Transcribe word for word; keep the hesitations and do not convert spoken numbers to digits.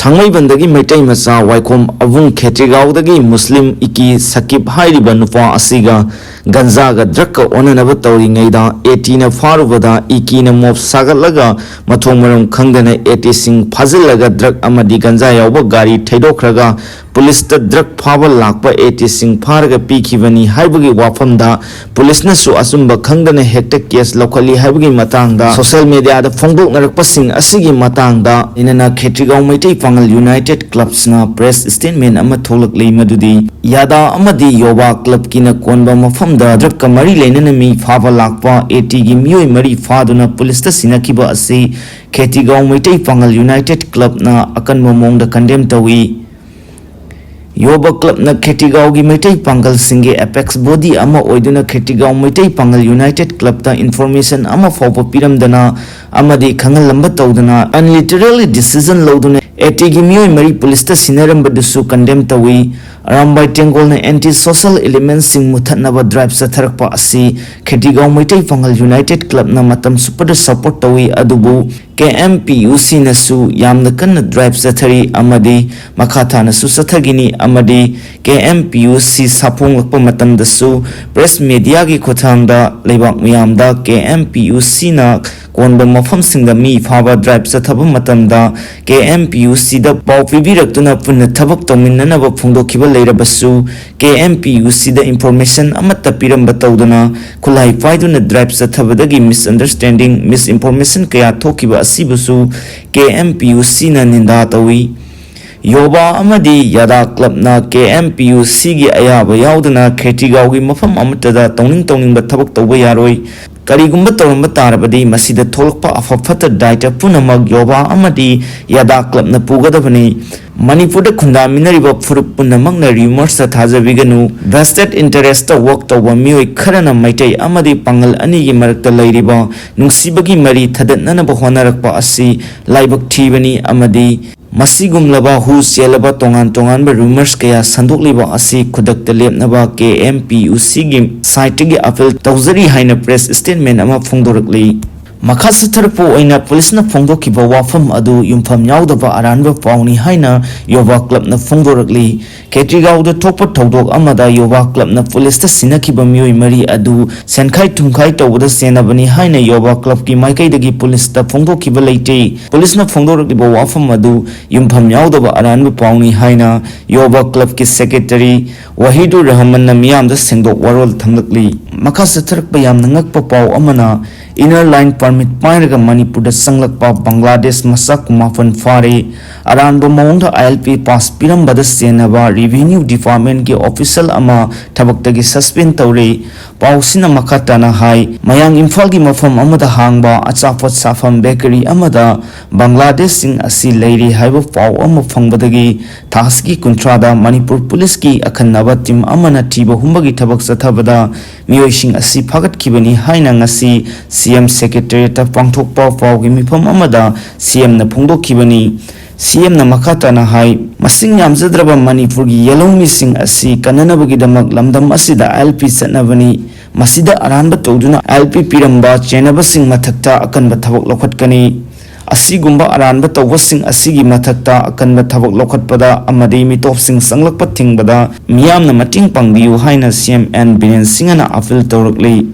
ꯊꯥꯡꯃꯩꯕꯟꯗꯒꯤ ꯃꯩꯇꯩ ꯃꯆꯥ ꯋꯥꯏꯈꯣꯝ ꯑꯕꯨꯡ ꯈꯦꯇ꯭ꯔꯤꯒꯥꯎꯗꯒꯤ ꯃꯨꯁꯂꯤꯝ ꯏꯀꯤ ꯁꯀꯤꯞ ꯍꯥꯏꯔꯤꯕ ꯅꯨꯄꯥ ꯑꯁꯤꯒ ꯒꯟꯖꯥꯒ ꯗ꯭ꯔꯒꯀ ꯑꯣꯟꯅꯅꯕ ꯇꯧꯔꯤꯉꯩꯗ ꯑꯦ ꯇꯤꯅ ꯐꯥꯔꯨꯕꯗ ꯏꯀꯤꯅ ꯃꯣꯞ ꯁꯥꯒꯠꯂꯒ ꯃꯊꯣꯡ ꯃꯔꯝ ꯈꯪꯗꯅ ꯑꯦ ꯇꯤꯁꯤꯡ ꯐꯥꯖꯤꯜꯂꯒ ꯗ꯭ꯔꯒ ꯑꯃꯗꯤ ꯒꯟꯖꯥ ꯌꯥꯎꯕ ꯒꯥꯔꯤ ꯊꯩꯗꯣꯛꯈ꯭ꯔꯒ ꯄꯨꯂꯤꯁꯇ ꯗ꯭ꯔꯒ ꯐꯥꯕ ꯂꯥꯛꯄ ꯑꯦ ꯇꯤꯁꯤꯡ ꯐꯥꯔꯒ ꯄꯤꯈꯤꯕꯅꯤ ꯍꯥꯏꯕꯒꯤ ꯋꯥꯐꯝꯗ ꯄꯨꯂꯤꯁꯅꯁꯨ ꯑꯆꯨꯝꯕ ꯈꯪꯗꯅ ꯍꯦꯛꯇ ꯀꯦꯁ ꯂꯧꯈꯠꯂꯤ ꯍꯥꯏꯕꯒꯤ ꯃꯇꯥꯡꯗ ꯁꯣꯁꯤꯌꯦꯜ ꯃꯤꯗꯤꯌꯥꯗ ꯐꯣꯡꯗꯣꯛꯅꯔꯛꯄꯁꯤꯡ ꯑꯁꯤꯒꯤ ꯃꯇꯥꯡꯗ ꯂꯣꯏꯅꯅ ꯈꯦꯇ꯭ꯔꯤꯒꯥꯎ ꯃꯩꯇꯩ ꯄꯥꯉꯜ ꯌꯨꯅꯥꯏꯇꯦꯗ ꯀ꯭ꯂꯕꯁꯅ ꯄ꯭ꯔꯦꯁ ꯁ꯭ꯇꯦꯠꯃꯦꯟ ꯑꯃ ꯊꯣꯛꯂꯛꯂꯤ꯫ ꯃꯗꯨꯗꯤ ꯌꯥꯗꯥ ꯑꯃꯗꯤ ꯌꯣꯕꯥ ꯀ꯭ꯂꯕꯀꯤꯅ ꯀꯣꯟꯕ ꯃꯐꯝꯗ ꯗ꯭ꯔꯒꯀ ꯃꯔꯤ ꯂꯩꯅꯅ ꯃꯤ ꯐꯥꯕ ꯂꯥꯛꯄ ꯑꯦ ꯇꯤꯒꯤ ꯃꯤꯑꯣꯏ ꯃꯔꯤ ꯐꯥꯗꯨꯅ ꯄꯨꯂꯤꯁꯇ ꯁꯤꯟꯅꯈꯤꯕ ꯑꯁꯤ ꯈꯦꯇ꯭ꯔꯤꯒꯥꯎ ꯃꯩꯇꯩ ꯄꯥꯉꯜ ꯌꯨꯅꯥꯏꯇꯦꯗ ꯀ꯭ꯂꯕꯅ ꯑꯀꯟꯕ ꯃꯑꯣꯡꯗ ꯀꯟꯗꯦꯝ ꯇꯧꯏ꯫ ꯌꯣꯕ ꯀ꯭ꯂꯕꯅ ꯈꯦꯇꯤꯒꯥꯎꯒꯤ ꯃꯩꯇꯩ ꯄꯥꯡꯒꯜꯁꯤꯡꯒꯤ ꯑꯦꯄꯦꯛꯁ ꯕꯣꯗꯤ ꯑꯃ ꯑꯣꯏꯗꯨꯅ ꯈꯦꯇꯤꯒꯥꯎ ꯃꯩꯇꯩ ꯄꯥꯡꯒꯜ ꯌꯨꯅꯥꯏꯇꯦꯗ ꯀ꯭ꯂꯕꯇ ꯏꯟꯐꯣꯔꯃꯦꯁꯟ ꯑꯃ ꯐꯥꯎꯕ ꯄꯤꯔꯝꯗꯅ ꯑꯃꯗꯤ ꯈꯪꯍꯜꯂꯝꯕ ꯇꯧꯗꯅ ꯌꯨꯅꯤꯂꯦꯇꯔꯦꯜꯂꯤ ꯗꯤꯁꯤꯖꯟ ꯂꯧꯗꯨꯅ ꯑꯦ ꯇꯤꯒꯤ ꯃꯤꯑꯣꯏ ꯃꯔꯤ ꯄꯨꯂꯤꯁꯇ ꯁꯤꯟꯅꯔꯝꯕꯗꯨꯁꯨ ꯀꯟꯗꯦꯝ ꯇꯧꯏ꯫ ꯑꯔꯥꯝꯕꯥꯏ ꯇꯦꯡꯒꯣꯜꯅ ꯑꯦꯟꯇꯤ ꯁꯣꯁꯦꯜ ꯏꯂꯤꯃꯦꯟꯁꯤꯡ ꯃꯨꯊꯠꯅꯕ ꯗ꯭ꯔꯥꯏꯚ ꯆꯠꯊꯔꯛꯄ ꯑꯁꯤ ꯈꯦꯇꯤꯒꯥꯎ ꯃꯩꯇꯩ ꯄꯥꯡꯒꯜ ꯌꯨꯅꯥꯏꯇꯦꯗ ꯀ꯭ꯂꯕꯅ ꯃꯇꯝ ꯆꯨꯞꯄꯗ ꯁꯄꯣꯔꯠ ꯇꯧꯏ, ꯑꯗꯨꯕꯨ ꯀꯦ ꯑꯦꯝ ꯄꯤ ꯌꯨ ꯁꯤꯅꯁꯨ ꯌꯥꯝꯅ ꯀꯟꯅ ꯗ꯭ꯔꯥꯏꯚ ꯆꯠꯊꯔꯤ ꯑꯃꯗꯤ ꯃꯈꯥ ꯊꯥꯅꯁꯨ ꯆꯠꯊꯒꯅꯤ ꯑꯃꯗꯤ ꯀꯦ ꯑꯦꯝ ꯄꯤ ꯌꯨ ꯁꯤ ꯁꯥꯐꯣꯡꯂꯛꯄ ꯃꯇꯝꯗꯁꯨ ꯄ꯭ꯔꯦꯁ ꯃꯦꯗꯤꯌꯥꯒꯤ ꯈꯨꯠꯊꯥꯡꯗ ꯂꯩꯕꯥꯛ ꯃꯤꯌꯥꯝꯗ ꯀꯦ ꯑꯦꯝ ꯄꯤ ꯌꯨ ꯁꯤꯅ ꯀꯣꯟꯕ ꯃꯐꯝꯁꯤꯡꯗ ꯃꯤ ꯐꯥꯕ ꯗ꯭ꯔꯥꯏꯚ ꯆꯠꯊꯕ ꯃꯇꯝꯗ ꯀꯦ ꯑꯦꯝ ꯄꯤ ꯌꯨ ꯁꯤꯗ ꯄꯥꯎ ꯄꯤꯕꯤꯔꯛꯇꯨꯅ ꯄꯨꯟꯅ ꯊꯕꯛ ꯇꯧꯃꯤꯟꯅꯅꯕ ꯐꯣꯡꯗꯣꯛꯈꯤꯕ ꯂꯩꯔꯕꯁꯨ, ꯀꯦ ꯑꯦꯝ ꯄꯤ ꯌꯨ ꯁꯤꯗ ꯏꯟꯐꯣꯔꯃꯦꯁꯟ ꯑꯃꯠꯇ ꯄꯤꯔꯝꯕ ꯇꯧꯗꯅ ꯈꯨꯠꯂꯥꯏ ꯄꯥꯏꯗꯨꯅ ꯗ꯭ꯔꯥꯏꯚ ꯆꯠꯊꯕꯗꯒꯤ ꯃꯤꯁꯑꯟꯗꯔꯁ꯭ꯇꯦꯟꯗꯤꯡ, ꯃꯤꯁꯏꯟꯐꯣꯔꯃꯦꯁꯟ ꯀꯌꯥ ꯊꯣꯛꯈꯤꯕ ꯑꯁꯤꯕꯨꯁꯨ ꯀꯦ ꯑꯦꯝ ꯄꯤ ꯌꯨ ꯁꯤꯅ ꯅꯤꯟꯗꯥ ꯇꯧꯏ꯫ ꯌꯣꯕꯥ ꯑꯃꯗꯤ ꯌꯥꯗꯥ ꯀ꯭ꯂꯕꯅ ꯀꯦ ꯑꯦꯝ ꯄꯤ ꯌꯨ ꯁꯤꯒꯤ ꯑꯌꯥꯕ ꯌꯥꯎꯗꯅ ꯈꯦꯇꯤꯒꯥꯎꯒꯤ ꯃꯐꯝ ꯑꯃꯠꯇꯗ ꯇꯧꯅꯤꯡ ꯇꯧꯅꯤꯡꯕ ꯊꯕꯛ ꯇꯧꯕ ꯌꯥꯔꯣꯏ꯫ ꯀꯔꯤꯒꯨꯝꯕ ꯇꯧꯔꯝꯕ ꯇꯥꯔꯕꯗꯤ ꯃꯁꯤꯗ ꯊꯣꯛꯂꯛꯄ ꯑꯐ ꯐꯠꯇ ꯗꯥꯏꯇ ꯄꯨꯝꯅꯃꯛ ꯌꯣꯕꯥ ꯑꯃꯗꯤ ꯌꯥꯗꯥ ꯀ꯭ꯂꯕꯅ ꯄꯨꯒꯗꯕꯅꯤ꯫ ꯃꯅꯤꯄꯨꯔꯗ ꯈꯨꯟꯗꯥꯃꯤꯟꯅꯔꯤꯕ ꯐꯨꯔꯨꯞ ꯄꯨꯝꯅꯃꯛꯅ ꯔꯤꯌꯨꯃꯔꯁꯇ ꯊꯥꯖꯕꯤꯒꯅꯨ꯫ ꯚꯦꯁꯇꯦꯗ ꯏꯟꯇꯔꯦꯁꯇ ꯋꯥꯔꯛ ꯇꯧꯕ ꯃꯤꯑꯣꯏ ꯈꯔꯅ ꯃꯩꯇꯩ ꯑꯃꯗꯤ ꯄꯥꯡꯒꯜ ꯑꯅꯤꯒꯤ ꯃꯔꯛꯇ ꯂꯩꯔꯤꯕ ꯅꯨꯡꯁꯤꯕꯒꯤ ꯃꯔꯤ ꯊꯗꯠꯅꯅꯕ ꯍꯣꯠꯅꯔꯛꯄ ꯑꯁꯤ ꯂꯥꯏꯕꯛ ꯊꯤꯕꯅꯤ ꯑꯃꯗꯤ ꯃꯁꯤꯒꯨꯝꯂꯕ ꯍꯨ ꯆꯦꯜꯂꯕ ꯇꯣꯉꯥꯟ ꯇꯣꯉꯥꯟꯕ ꯔꯨꯃꯔꯁ ꯀꯌꯥ ꯁꯟꯗꯣꯛꯂꯤꯕ ꯑꯁꯤ ꯈꯨꯗꯛꯇ ꯂꯦꯞꯅꯕ ꯀꯦ ꯑꯦꯝ ꯄꯤ ꯌꯨ ꯁꯤꯒꯤ ꯁꯥꯏꯠꯇꯒꯤ ꯑꯄꯤꯜ ꯇꯧꯖꯔꯤ ꯍꯥꯏꯅ ꯄ꯭ꯔꯦꯁ ꯁ꯭ꯇꯦꯠꯃꯦꯟ ꯑꯃ ꯐꯣꯡꯗꯣꯔꯛꯂꯤ꯫ ꯃꯈꯥ ꯆꯠꯊꯔꯛꯄ ꯑꯣꯏꯅ ꯄꯨꯂꯤꯁꯅ ꯐꯣꯡꯗꯣꯛꯈꯤꯕ ꯋꯥꯐꯝ ꯑꯗꯨ ꯌꯨꯝꯐꯝ ꯌꯥꯎꯗꯕ ꯑꯔꯥꯟꯕ ꯄꯥꯎꯅꯤ ꯍꯥꯏꯅ ꯌꯣꯒꯥ ꯀ꯭ꯂꯕꯅ ꯐꯣꯡꯗꯣꯔꯛꯂꯤ꯫ ꯈꯦꯇ꯭ꯔꯤꯒꯥꯎꯗ ꯊꯣꯛꯄ ꯊꯧꯗꯣꯛ ꯑꯃꯗ ꯌꯣꯒꯥ ꯀ꯭ꯂꯕꯅ ꯄꯨꯂꯤꯁꯇ ꯁꯤꯟꯅꯈꯤꯕ ꯃꯤꯑꯣꯏ ꯃꯔꯤ ꯑꯗꯨ ꯁꯦꯟꯈꯥꯏ ꯊꯨꯝꯈꯥꯏ ꯇꯧꯕꯗ ꯆꯦꯟꯅꯕꯅꯤ ꯍꯥꯏꯅ ꯌꯣꯒꯥ ꯀ꯭ꯂꯕꯀꯤ ꯃꯥꯏꯀꯩꯗꯒꯤ ꯄꯨꯂꯤꯁꯇ ꯐꯣꯡꯗꯣꯛꯈꯤꯕ ꯂꯩꯇꯦ꯫ ꯄꯨꯂꯤꯁꯅ ꯐꯣꯡꯗꯣꯔꯛꯂꯤꯕ ꯋꯥꯐꯝ ꯑꯗꯨ ꯌꯨꯝꯐꯝ ꯌꯥꯎꯗꯕ ꯑꯔꯥꯟꯕ ꯄꯥꯎꯅꯤ ꯍꯥꯏꯅ ꯌꯣꯒꯥ ꯀ꯭ꯂꯕꯀꯤ ꯁꯦꯀ꯭ꯔꯦꯇꯔꯤ ꯋꯥꯍꯤꯗꯨꯔ ꯔꯍꯃꯟꯅ ꯃꯤꯌꯥꯝꯗ ꯁꯦꯡꯗꯣꯛ ꯋꯥꯔꯣꯜ ꯊꯝꯂꯛꯂꯤ꯫ ꯃꯈꯥ ꯆꯠꯊꯔꯛꯄ ꯌꯥꯝꯅ ꯉꯛꯄ ꯄꯥꯎ ꯑꯃꯅ, ꯏꯅꯔ ꯂꯥꯏꯟ ꯄꯔꯃꯤꯠ ꯄꯥꯏꯔꯒ ꯃꯅꯤꯄꯨꯔꯗ ꯆꯪꯂꯛꯄ ꯕꯪꯒ꯭ꯂꯥꯗꯦꯁ ꯃꯆꯥ ꯀꯨꯟꯃꯥꯄꯟ ꯐꯥꯔꯦ꯫ ꯑꯔꯥꯟꯕ ꯃꯑꯣꯡꯗ ILP ꯄꯥꯁ ꯄꯤꯔꯝꯕꯗ ꯆꯦꯟꯅꯕ ꯔꯤꯚꯤꯅ꯭ꯌꯨ ꯗꯤꯄꯥꯔꯠꯃꯦꯟꯒꯤ ꯑꯣꯐꯤꯁꯤꯌꯦꯜ ꯑꯃ ꯊꯕꯛꯇꯒꯤ ꯁꯁꯄꯦꯟ ꯇꯧꯔꯦ꯫ ꯄꯥꯎꯁꯤꯅ ꯃꯈꯥ ꯇꯥꯅ ꯍꯥꯏ, ꯃꯌꯥꯡ ꯏꯝꯐꯥꯜꯒꯤ ꯃꯐꯝ ꯑꯃꯗ ꯍꯥꯡꯕ ꯑꯆꯥꯄꯣꯠ ꯁꯥꯐꯝ ꯕꯦꯀꯔꯤ ꯑꯃꯗ ꯕꯪꯒ꯭ꯂꯥꯗꯦꯁꯁꯤꯡ ꯑꯁꯤ ꯂꯩꯔꯤ ꯍꯥꯏꯕ ꯄꯥꯎ ꯑꯃ ꯐꯪꯕꯗꯒꯤ ꯊꯥꯁꯤꯒꯤ ꯀꯨꯟꯊ꯭ꯔꯥꯗ ꯃꯅꯤꯄꯨꯔ ꯄꯨꯂꯤꯁꯀꯤ ꯑꯈꯟꯅꯕ ꯇꯤꯝ ꯑꯃꯅ ꯊꯤꯕ ꯍꯨꯝꯕꯒꯤ ꯊꯕꯛ ꯆꯠꯊꯕꯗ ꯃꯤꯑꯣꯏꯁꯤꯡ ꯑꯁꯤ ꯐꯥꯒꯠꯈꯤꯕꯅꯤ ꯍꯥꯏꯅ ꯉꯁꯤ CM ꯁꯦꯀ꯭ꯔꯦꯇꯔꯤꯌꯦꯠꯇ ꯄꯥꯡꯊꯣꯛꯄ ꯄꯥꯎꯒꯤ ꯃꯤꯐꯝ ꯑꯃꯗ CMꯅ ꯐꯣꯡꯗꯣꯛꯈꯤꯕꯅꯤ꯫ CMꯅ ꯃꯈꯥ ꯇꯥꯅ ꯍꯥꯏ, ꯃꯁꯤꯡ ꯌꯥꯝꯖꯗ꯭ꯔꯕ ꯃꯅꯤꯄꯨꯔꯒꯤ ꯌꯦꯜꯍꯧꯃꯤꯁꯤꯡ ꯑꯁꯤ ꯀꯟꯅꯅꯕꯒꯤꯗꯃꯛ ꯂꯝꯗꯝ ꯑꯁꯤꯗ ILP ꯆꯠꯅꯕꯅꯤ꯫ ꯃꯁꯤꯗ ꯑꯔꯥꯟꯕ ꯇꯧꯗꯨꯅ ILP ꯄꯤꯔꯝꯕ ꯆꯦꯟꯅꯕꯁꯤꯡ ꯃꯊꯛꯇ ꯑꯀꯟꯕ ꯊꯕꯛ ꯂꯧꯈꯠꯀꯅꯤ꯫ ꯑꯁꯤꯒꯨꯝꯕ ꯑꯔꯥꯟꯕ ꯇꯧꯕꯁꯤꯡ ꯑꯁꯤꯒꯤ ꯃꯊꯛꯇ ꯑꯀꯟꯕ ꯊꯕꯛ ꯂꯧꯈꯠꯄꯗ ꯑꯃꯗꯤ ꯃꯤꯇꯣꯞꯁꯤꯡ ꯆꯪꯂꯛꯄ ꯊꯤꯡꯕꯗ ꯃꯤꯌꯥꯝꯅ ꯃꯇꯦꯡ ꯄꯥꯡꯕꯤꯌꯨ ꯍꯥꯏꯅ CM N ꯕꯤꯔꯦꯟ ꯁꯤꯡꯍꯅ ꯑꯄꯤꯜ ꯇꯧꯔꯛꯂꯤ꯫